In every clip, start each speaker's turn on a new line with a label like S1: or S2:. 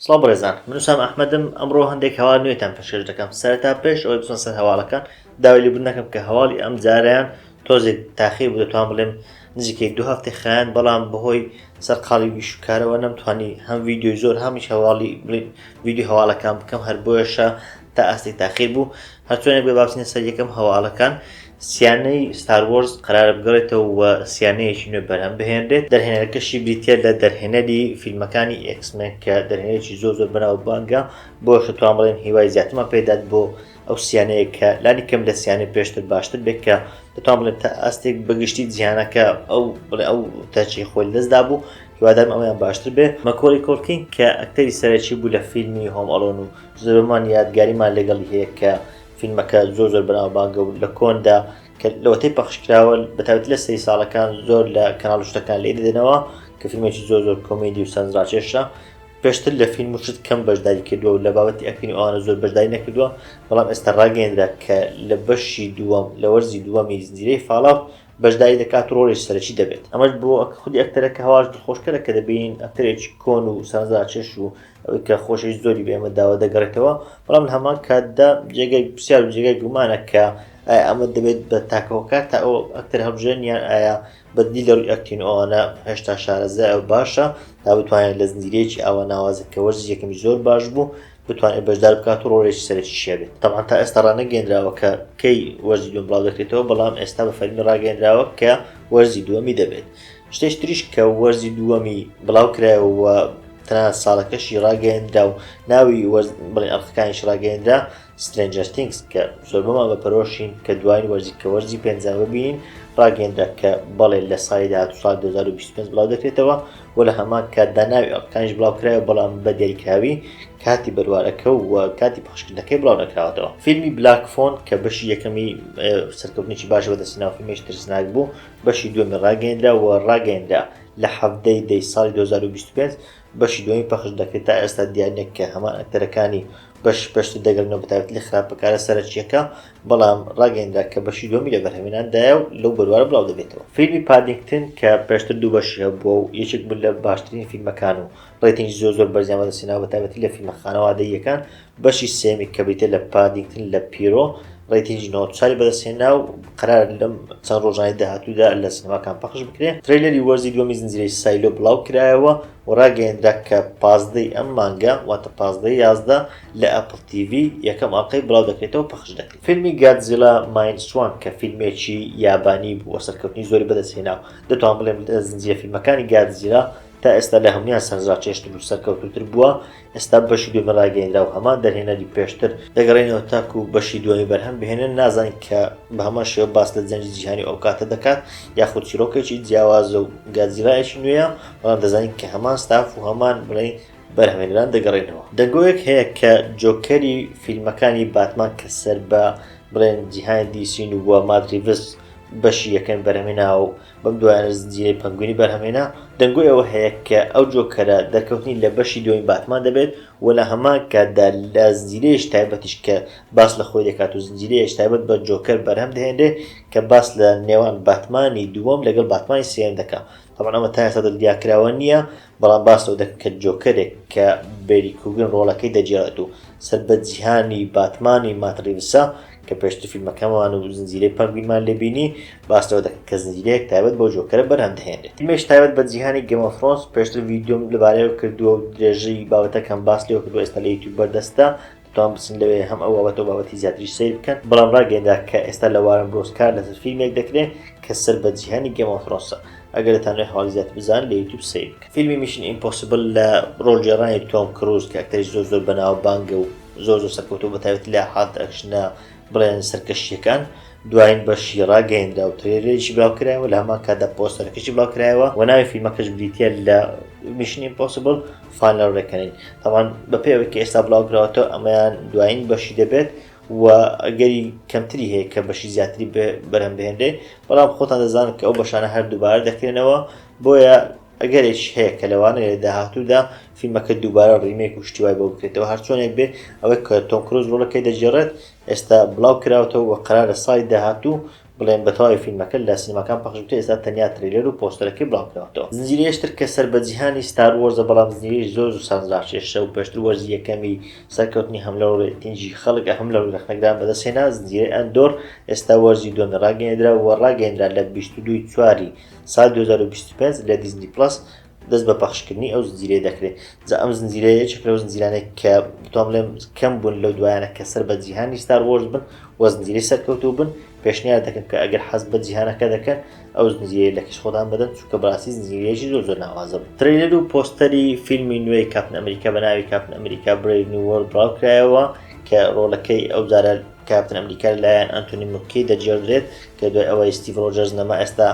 S1: سڵاو بەڕێزان من وسام ئەحمەدم ئەمڕۆ هەندێک هەواڵ نوێتان پێشکەش دەکەم سەرەتا پێش ئەوەی بچمە سەر هەواڵەکان داوای لێبوردن دەکەم کە هەواڵی ئەم جارەیان تۆزێک تاخیر بوو دەتوان بڵێم نزیکەی دوو هەفتەی خایاند بەڵام بەهۆی سەرقاڵی ئیش و کارەوە نەمتوانی هەم ڤیدیۆی زۆر هەمیش هەواڵی بڵێن ڤیدیۆ هەواڵەکان بکەم هەر بۆیەشە تا ئاستی تاخیر بوو هەرچۆنێک بێ با بچینە سەر یەکەم هەواڵەکان سیانەی Star Wars قەرارە بگەڕێتەوە و سیانەیەکی نوێ بەرهەم بهێنرێت دەرهێنەرەکەشی بریتیە لە دەرهێنەری فیلمەکانی X-Men کە دەرهێنەرێکی زۆر زۆر بەناوبانگە بۆیەش دەتوان بڵێن هیوای زیاترمان پێدات بۆ ئەو سیانەیە کە لانی کەم لە سیانەی پێشتر باشتر بێت کە دەتوان بڵێن تا ئاستێک بەگشتی جیهانەکە ئەو بڵێ ئەو تەچی خۆی لەدەستدا بوو هیوادارم ئەویان باشتر بێ. مەکۆلی کۆڵکین کە ئەکتەری سەرەکی بوو لە فیلمی Home Alone و زۆربەمان یادگاریمان لەگەڵی هەیە کە فیلمەکە زۆر زۆر بەناوبانگە و لە کۆندا کە لەوەتەی پەخش کراوە بەتایبەتی لە سەری ساڵەکان زۆر لە کەناڵ و شتەکان لێی دەدەنەوە کە فیلمێکی زۆر زۆر کۆمیدی و سەرنجڕاکێشە پێشتر لە فیلم و شت کەم بەشداری کردووە و لە بابەتی ئەکتین و ئەوانە زۆر بەشداری نەکردووە بەڵام ئێستا ڕاگەیەندرا کە لە بەشی دووەم لە وەرزی دووەمی زنجیرەی Fallout بەشداری دەکات و ڕۆڵێکی سەرەکی دەبێت ئەمەش بۆ خودی ئەکتەرەکە هەواڵ دڵخۆشکەرە کە دەبینین ئەکتەرێکی کۆن و سەرنجڕاکێش و ئەوەی کە خۆشەویست زۆری بە ئێمە داوە دەگەڕێتەوە بەڵام لە هەمان کاتدا جێگای پرسیار و جێگای گومانە کە ئایا ئەمە دەبێت بە تاکە هۆکار تا ئەو ئەکتەر هەڵبژێرن یان ئایا بەدی لە ڕووی ئەکتین و ئەوانە هێشتا شارەزایە و باشە تا بتوانێت لە زنجیرەیەکی ئاوا ناوازە کە وەرزی یەکەمی زۆر باش بوو بتوانێت بەشدار بکات و ڕۆڵێکی سەرەکیشی هەبێت. تەبعەن تا ئێستا ڕانەگەیەنراوە کە کەی وەرزی دووەم بڵاو دەکرێتەوە، بەڵام ئێستا بە فەرمی ڕاگەیەنراوە کە وەرزی دووەمی دەبێت. شتێکی تریش کە وەرزی دووەمی بڵاو کرایەوە و تەنانەت ساڵەکەشی ڕاگەیەنرا و ناوی وەرز بڵێن ئەڵقەکانیش ڕاگەیەنرا Stranger Things کە زۆربەمان بە پەرۆشین کە دوایین وەرزی کە وەرزی پێنجەم ببینین ڕاگەیەنرا کە بەڵێ لە ساڵی داهاتوو ساڵی 2025 بڵاو دەکرێتەوە و لە هەمان کاتدا ناوی ئەڵقەکانیش بڵاوکرایەوە بەڵام بە دیاریکراوی کاتی بەروارەکە و کاتی پەخشکردنەکەی بڵاو نەکراوەتەوە. فیلمی Black Phone کە بەشی یەکەمی سەرکەوتنێکی باشی بەدەستهێنا و فیلمێکی ترسناک بوو بەشی دووەمی ڕاگەیەنرا و ڕاگەیەنرا لە 17 دەی ساڵی 2025 بەشی دووەمی پەخش دەکرێت تا ئێستا دیار نییە کە هەمان ئەکتەرەکانی بەش پێشتر دەگەڕێنەوە بەتایبەتی لە خراپەکارە سەرەکییەکە بەڵام ڕاگەیەنرا کە بەشی دووەمی لە بەرهەمهێناندایە و لەو بەروارە بڵاو دەبێتەوە. فیلمی Paddington کە پێشتر دوو بەشی هەبووە و یەکێک بوو لە باشترین فیلمەکان و rating ی زۆر زۆر بەرزیان بەدەستهێناوە بەتایبەتی لە فیلمە خانەوادەییەکان، بەشی سێیەمی کە بریتیە لە Paddington لە پیرۆ rating ی 94 ی بەدەستهێنا و قەرارە لەم چەند ڕۆژانەی داهاتوودا لە سینەماکان پەخش بکرێ. trailer ی وەرزی دووەمی زنجیرەی Silo بڵاو کرایەوە و ڕاگەیەندرا کە 15 ی ئەم مانگە واتە 15 ی 11 لە Apple TV یەکەم ئەڵقەی بڵاو دەکرێتەوە پەخش دەکرێت. فیلمی Godzilla Minus One کە فیلمێکی یابانی بوو و سەرکەوتنی زۆری بەدەستهێنا و دەتوانم بڵێم لە زنجیرە فیلمەکانی گادزیلا تا ئێستا لە هەموویان سەرنجڕاکێشتر و سەرکەوتووتر بووە، ئێستا بەشی دووەمی ڕاگەیەنرا و هەمان دەرهێنەری پێشتر دەگەڕێنەوە تاکو بەشی دووەمی بەرهەم بهێنن، نازانین کە بە هەمان شێوە باس لە جەنگی جیهانی ئەوکاتە دەکات یاخود چیرۆکێکی جیاوازە و گادزیلایەکی نوێیە، بەڵام دەزانین کە هەمان ستاف و هەمان بڵێین بەرهەمهێنەران دەگەڕێنەوە. دەنگۆیەک هەیە کە جۆکەری فیلمەکانی باتمان کە سەر بە بڵێن جیهانی DC ن و مات ریڤز بەشی یەکەمی بەرهەمهێناوە و بەم دوایانە زنجیرەی پەنگوینی بەرهەمهێنا، دەنگۆی ئەوە هەیە کە ئەو جۆکەرە دەرکەوتنی لە بەشی دووەمی باتمان دەبێت و لە هەمان کاتدا لە زنجیرەیەکی تایبەتیش کە باس لە خۆی دەکات و زنجیرەیەکی تایبەت بە جۆکەر بەرهەم دەهێنرێت کە باس لە نێوان باتمانی دووەم لەگەڵ باتمانی سێیەم دەکات. تەبعەن ئەمە تا ئێستا دڵنیاکراوە نییە، بەڵام باس لەوە دەکەن کە جۆکەرێک کە بێری کوگن ڕۆڵەکەی دەگێڕێت و سەر بە جیهانی باتمانی مات ریڤسە کە پێشتر فیلمەکەمان و زنجیرەی پەنگوینمان لێ بینی، باس لەوە دەکەن کە زنجیرەیەک تایبەت بەو جۆکەرە بەرهەم دەهێنرێت. فیلمێکی تایبەت بە جیهانی Game of Thrones پێشتر ڤیدیۆم لەبارەیەوە کردووە و درێژەی بابەتەکەم باس لێوە کردووە ئێستا لە یوتیوب بەردەستە، دەتوان بچن لەوێ هەم ئەو بابەتە و بابەتی زیاتریش سەیر بکەن، بەڵام ڕاگەیەنرا کە ئێستا لە Warner Bros کار لەسەر فیلمێک دەکرێت کە سەر بە جیهانی Game of Thrones ە، ئەگەر دەتانەوێت هەواڵی زیاتر بزانن لە یوتیوب سەیر بکەن. فیلمی Mission Impossible لە ڕۆڵگێڕانی تۆم کروز کە ئەکتەری زۆر زۆر بەناوبانگە و زۆر زۆر سەرکەوتووە بەتایبەتی لە حاڵەتە ئەکشنە بڵێن سەرکەشییەکان دوایین بەشی ڕاگەیەنرا و trailer ێکی بڵاوکرایەوە لە هەمان کاتدا پۆستەرەکەشی بڵاوکرایەوە و ناوی فیلمەکەش بریتییە لە Mission Impossible Final Reckoning تەبعەن بەپێی ئەوەی کە ئێستا بڵاوکراوەتەوە ئەمەیان دوایین بەشی دەبێت و ئەگەری کەمتری هەیە کە بەشی زیاتری بەرهەم بهێنرێ بەڵام خۆتان دەزانن کە ئەو بەشانە هەر دووبارە دەکرێنەوە بۆیە ئەگەرێکی هەیە کە لەوانەیە لە داهاتوودا فیلمەکە دووبارە remake و شتی وای بۆ بکرێتەوە هەرچۆنێک بێ ئەوەی کە تۆم کروز ڕۆڵەکەی دەگێڕێت ئێستا بڵاو کراوەتەوە و قەرارە ساڵی داهاتوو بڵێن بە تەواوی فیلمەکە لە سینەماکان پەخش بکرێت، ئێستا تەنیا trailer و پۆستەرەکەی بڵاوکراوەتەوە. زنجیرەیەش تر کە سەر بە جیهانی ستار وۆرزە بەڵام زنجیرەیەکی زۆر زۆر سەرنجڕاکێشە و پێشتر وەرزی یەکەمی سەرکەوتنی هەم لە ڕێتینگی خەڵک هەم لە ڕووی ڕەخنەگران بەدەستهێنا، زنجیرەی ئەندۆر ئێستا وەرزی دووەمی ڕاگەیەندرا و ڕاگەیەندرا لە 22 ی چواری ساڵی 2025 لە دیزنی پڵەس دەست بە پەخشکردنی ئەو زنجیرەیە دەکرێت. جا ئەم زنجیرەیە یەکێک لەو زنجیرانەی کە بتوانم بڵێم کەم بوون لەو دوایانە کە سەر بە جیهانی ستار وۆرز بن و زنجیرەی سەرکەوتوو بن، پێشنیار دەکەم کە ئەگەر حەز بە جیهانەکە دەکەن ئەو زنجیرەیە لە کیس خۆتان بدەن چونکە بەڕاستی زنجیرەیەکی زۆر زۆر ناوازە بوو. trailer و پۆستەری فیلمی نوێی کاپتن ئەمریکا بە ناوی کاپتن ئەمریکا Brave New World بڵاوکرایەوە کە ڕۆڵەکەی ئەو جارە کاپتن ئەمریکا لەلایەن ئەنتۆنی مکی دەگێڕدرێت کە دوای ئەوەی ستیڤ ڕۆجەرز نەما ئێستا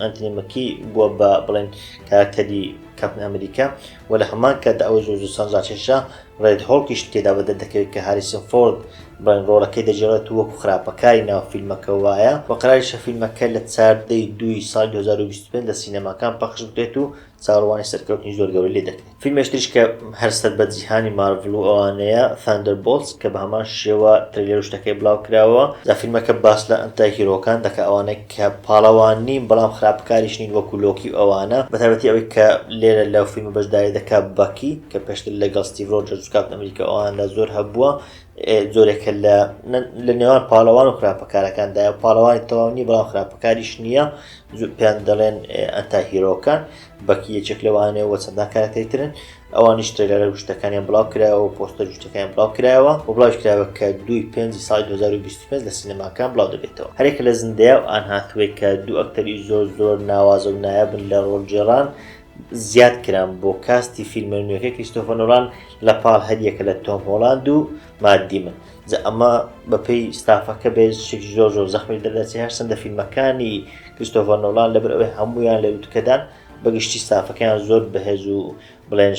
S1: ئەنتۆنی مکی بووە بە بڵێن کارکتەری کاپتن ئەمریکا و لە هەمان کاتدا ئەوەی زۆر زۆر سەرنجڕاکێشە ڕێد هۆڵکیش تێدا بەدەر دەکەوێت کە هاریسن فۆرد بڵێن ڕۆڵەکەی دەگێڕێت و وەکو خراپەکاری ناو فیلمەکە وایە و قەراریشە فیلمەکە لە چاردەی دووی ساڵی 2025 لە سینەماکان پەخش بکرێت و چاوەڕوانی سەرکەوتنی زۆر گەورەی لێ دەکرێت. فیلمێکی تریش کە هەر سەر بە جیهانی مارڤڵ و ئەوانەیە Thunderbolts کە بە هەمان شێوە trailer و شتەکەی بڵاو کراوە جا فیلمەکە باس لە anti-hero کان دەکا ئەوانەی کە پاڵەوان نین بەڵام خراپکاریش نین وەکو لۆکی و ئەوانە بە تایبەتی ئەوەی کە لێرە لەو فیلمە بەشداری دەکا بەکی کە پێشتر لەگەڵ ستیڤ ڕۆجەرز و کاپتن ئەمریکا ئەواندا زۆر هەبووە جۆرێکە لە لە نێوان پاڵەوان و خراپەکارەکاندایە پاڵەوانی تەواو نییە بەڵام خراپەکاریش نییە پێیان دەڵێن anti-hero کان بەکی یەکێک لەوانەیە و چەندان کارەکتەری ترن ئەوانیش trailer و شتەکانیان بڵاو کرایەوە و پۆستەر و شتەکانیان بڵاو کرایەوە و بڵاویش کرایەوە کە دووی پێنجی ساڵی 2025 لە سینەماکان بڵاو دەبێتەوە. هەریەکە لە زندەیا و ئان هاثوەی کە دوو ئەکتەری زۆر زۆر ناوازە و نایابن لە ڕۆڵگێڕان زیاد کران بۆ cast ی فیلمە نوێکەی کریستۆفەر نۆڵان لە پاڵ هەریەکە لە تۆم هۆڵاند و مات دیمن جا ئەمە بەپێی ستافەکە بێت شتێکی زۆر زۆر زەخمی دەردەچێت هەرچەندە فیلمەکانی کریستۆفەر نۆڵان لەبەر ئەوەی هەمویان لە لوتکەدان بەگشتی ستافەکەیان زۆر بەهێز و بڵێن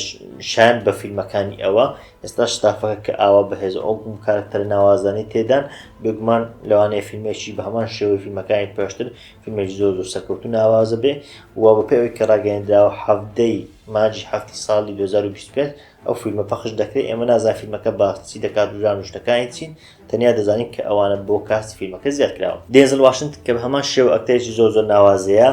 S1: شان بە فیلمەکانی ئەوە ئێستا ستافەکە کە ئاوا بەهێز ئەو کارکتەرە ناوازانەی تێدان بێگومان لەوانەیە فیلمێکی بە هەمان شێوەی فیلمەکانی پێشتر فیلمێکی زۆر زۆر سەرکەوتو ناوازە بێ و بەپێی ئەوەی کە ڕاگەیەندراوە حەڤدەی مانگی حەفتی ساڵی 2025 ئەو فیلمە پەخش دەکرێت ئێمە نازانین فیلمەکە باس چی دەکات و ژان و شتەکانی چین تەنیا دەزانین کە ئەوانە بۆ cast ی فیلمەکە زیاد کراون. دێنزل واشنتن کە بە هەمان شێوە ئەکتەرێکی زۆر زۆر ناوازەیە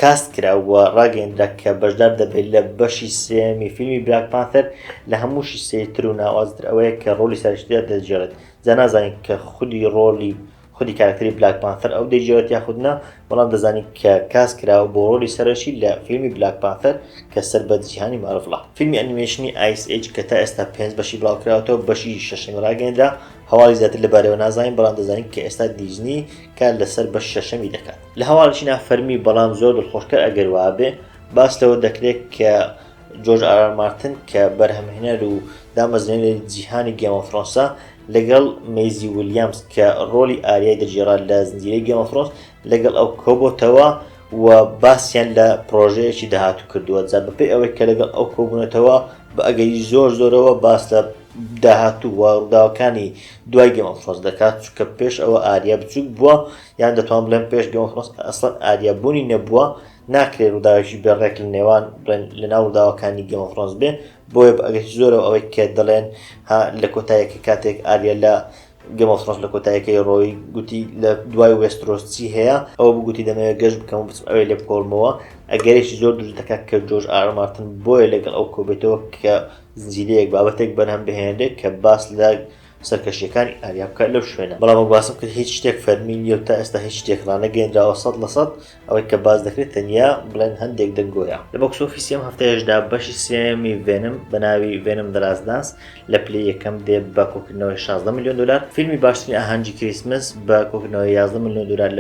S1: cast کرا و ڕاگەیەندرا کە بەشدار دەبێت لە بەشی سێیەمی فیلمی بلاک پانثەر لە هەمووشی سەیرتر و ناوازەتر ئەوەیە کە ڕۆڵی سەرەکی دەگێڕێت جا نازانین کە خودی ڕۆڵی خودی کارەکتەری بلاک پانثەر ئەو دەیگێڕێت یاخود نا، بەڵام دەزانین کە cast کراوە بۆ ڕۆڵی سەرەکی لە فیلمی بلاک پانثەر کە سەر بە جیهانی مارڤڵە. فیلمی ئەنیمەیشنی ئایس ئەیج کە تا ئێستا پێنج بەشی بڵاوکراوەتەوە، بەشی شەشەمی ڕاگەیەنرا، هەواڵی زیاتر لەبارەیەوە نازانین، بەڵام دەزانین کە ئێستا دیزنی کار لەسەر بەشی شەشەمی دەکات. لە هەواڵێکی نافەرمی بەڵام زۆر دڵخۆشکەر ئەگەر وابێ، باس لەوە دەکرێت کە جۆرج ئار ئار مارتن کە بەرهەمهێنەر و دامەزرێنەری جیهانی گێم ئۆف ثرۆنسە لەگەڵ مەیزی ویلیامز کە ڕۆڵی ئاریای دەگێڕا لە زنجیرەی گێم ئۆف ثرۆنز لەگەڵ ئەو کۆبۆتەوە و باسیان لە پڕۆژەیەکی داهاتوو کردووە جا بەپێی ئەوەی کە لەگەڵ ئەو کۆبوونەتەوە بە ئەگەری زۆر زۆرەوە باس لە داهاتوو و ڕووداوەکانی دوای گێم ئۆف ثرۆنز دەکات چونکە پێش ئەوە ئاریا بچووک بووە یان دەتوانم بڵێم پێش گێم ئۆف ثرۆنز ئەسڵەن ئاریا بوونی نەبووە ناکرێت ڕووداوێکی بێ ڕێک لە نێوان بڵێن لە ناو ڕووداوەکانی گێم ئۆف ثرۆنز بێ بۆیە بە ئەگەری زۆرەوە ئەوەی کە دەڵێن ها لە کۆتایەکە کاتێک ئاریا لە گێم ئۆف ثرۆنز لە کۆتایەکەی ڕۆی گوتی لە دوای وێسترۆس چی هەیە ئەوە بگوتی دەمەوێت گەشت بکەم و بچم ئەوێ لێ بکۆڵمەوە ئەگەرێکی زۆر دروست دەکات کە جۆرج ئار مارتن بۆیە لەگەڵ ئەو کۆبێتەوە کە زنجیرەیەک بابەتێک بەرهەم بهێنرێت کە باس لە سەرکەشیەکانی ئاریا بکات لەو شوێنە بەڵام وەک باسم کرد هیچ شتێک فەرمی نییە و تا ئێستا هیچ شتێک ڕانەگەیەنراوە 100% ئەوەی کە باس دەکرێت تەنیا بڵێن هەندێک دەنگۆیە. لە box office ی ئەم هەفتەیەشدا بەشی سێیەمی ڤێنم بە ناوی ڤێنم The Last Dance لە پلەی یەکەم دێ بە کۆکردنەوەی 16 ملیۆن دۆلار، فیلمی باشترین ئاهەنگی کریسمس بە کۆکردنەوەی 11 ملیۆن دۆلار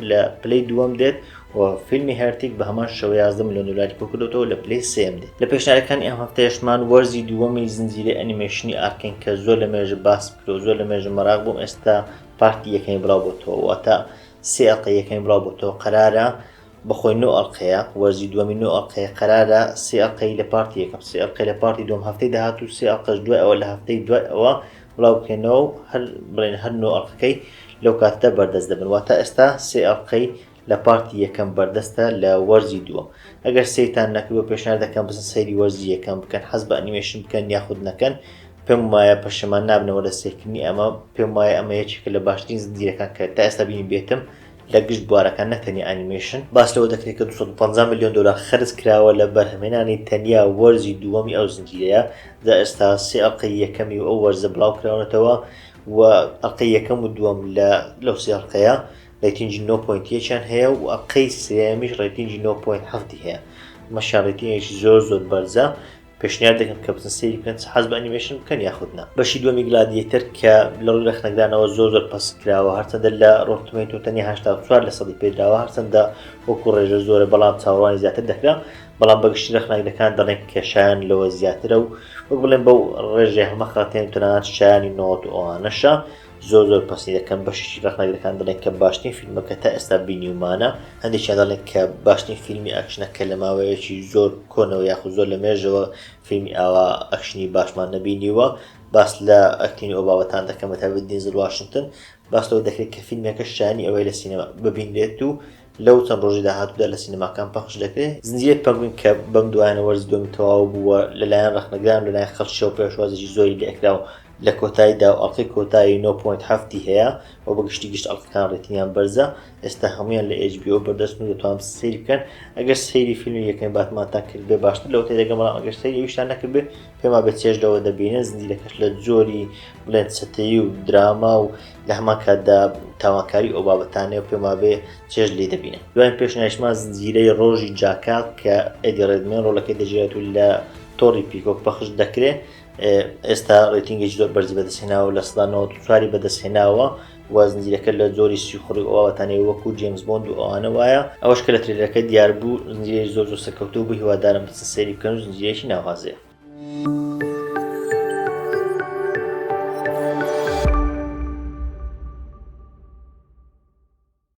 S1: لە پلەی دووەم دێت و فیلمی هێرتیک بە هەمان شێوە 11 ملیۆن دۆلاری کۆکردۆتەوە لە پلەی سێیەم دێت. لە پێشنیارەکانی ئەم هەفتەیەشمان وەرزی دووەمی زنجیرەی ئەنیمەیشنی ئارکەین کە زۆر لە مێژە باسم کردووە زۆر لە مێژە مەراق بووم ئێستا part ی یەکەمی بڵاو بۆتەوە واتە سێ ئەڵقەی یەکەمی بڵاو بۆتەوە قەرارە بەخۆی نۆ ئەڵقەیە وەرزی دووەمی نۆ ئەڵقەیە قەرارە سێ ئەڵقەی لە part ی یەکەم سێ ئەڵقەی لە part ی دووەم هەفتەی داهاتوو سێ ئەڵقەش دوای ئەوە لە هەفتەی دوای ئەوە بڵاو بکەینەوە و هەر بڵێن هەر نۆ ئەڵقەکەی لەو کاتەدا بەردەست دەبن واتە ئێستا سێ ئەڵقەی لە part ی یەکەم بەردەستە لە وەرزی دووەم ئەگەر سەیرتان نەکردووە پێشنیار دەکەم بچن سەیری وەرزی یەکەم بکەن حەز بە ئەنیمەیشن بکەن یاخود نەکەن پێم وایە پەشیمان نابنەوە لە سەیرکردنی ئەمە پێم وایە ئەمە یەکێکە لە باشترین زنجیرەکان کە تا ئێستا بینی بێتم. لە گشت بوارەکان نەک تەنیا ئەنیمەیشن. باس لەوە دەکرێت کە 250 ملیۆن دۆلار خەرج کراوە لە بەرهەمهێنانی تەنیا وەرزی دووەمی ئەو زنجیرەیە، جا ئێستا سێ ئەڵقەی یەکەمی ئەو وەرزە بڵاو کراونەتەوە و ئەڵقەی یەکەم و دووەم لە لەو سێ ئەڵقەیە rating ی نۆ point یەکیان هەیە و ئەڵقەی سێیەمیش rating ی نۆ point حەفتی هەیە، ئەمەشیان rating ێکی زۆر زۆر بەرزە. پێشنیار دەکەم کە بچن سەیری بکەن چ حەز بە ئەنیمەیشن بکەن یاخود نا. بەشی دووەمی Gladiator کە لە ڕووی ڕەخنەگرانەوە زۆر زۆر پەسند کراوە هەرچەندە لە Rotten Tomato تەنیا 84 لە سەدی پێدراوە هەرچەندە وەکو ڕێژە زۆرە بەڵام چاوەڕوانی زیاتر دەکرا بەڵام بەگشتی ڕەخنەگرەکان دەڵێن کە شایان لەوە زیاترە و وەک بڵێن بەو ڕێژەیە هەڵنەخەڵەتێن و تەنانەت شایانی 90 و ئەوانەشە زۆر زۆر پەسنی دەکەم بەشێکی ڕەخنەگرەکان دەڵێن کە باشترین فیلمە کە تا ئێستا بینیومانە هەندێکیان دەڵێن کە باشترین فیلمی ئەکشنە کە لە ماوەیەکی زۆر کۆنەوە یاخود زۆر لە مێژەوە فیلمی ئاوا ئەکشنی باشمان نەبینیوە باس لە acting ئەو بابەتان دەکەم بە تایبەت دینزل واشنتن باس لەوە دەکرێت کە فیلمەکە شایانی ئەوەی لە سینەما ببینرێت و لەو چەند ڕۆژی داهاتوودا لە سینەماکان پەخش دەکرێت. زنجیرەی پەنگوین کە بەم دوایانە وەرزی دووەمی تەواو بوو و لەلایەن ڕەخنەگران و لەلایەن خەڵکیشەوە پێشوازیی زۆری لێکرا و لە کۆتاییدا و ئەڵقەی کۆتایی نۆ point حەفتی هەیە و بە گشتی گشت ئەڵقەکان rating یان بەرزە ئێستا هەموویان لە HBO بەردەستن و دەتوانن سەیری بکەن ئەگەر سەیری فیلمی یەکەمی باتمانتان کردبێ باشتر لەوە تێدەگەم بەڵام ئەگەر سەیری ئەویشتان نەکردبێ پێم وابێ چێژ لەوە دەبینن زنجیرەکەش لە جۆری بڵێن چەتەیی و دراما و لە هەمان کاتدا تاوانکاری ئەو بابەتانەیە و پێم وابێ چێژ لێ دەبینن. دوایین پێشنیاریشمان زنجیرەی ڕۆژی جاکال کە ئێدی ڕێدمێن ڕۆڵەکەی دەگێڕێت و لە تۆڕی Peacock پەخش دەکرێ ئێستا rating ێکی زۆر بەرزی بەدەستهێناوە 94% ی بەدەستهێناوە و زنجیرەکە لە جۆری سیخوڕی و ئەوانەی وەکو جێمس بۆند و ئەوانە وایە ئەوەش کە لە trailer ەکە دیار بوو زنجیرەی زۆر زۆر سەرکەوتوو بوو هیوادارم بچن سەیری بکەن و زنجیرەیەکی ناوازەیە.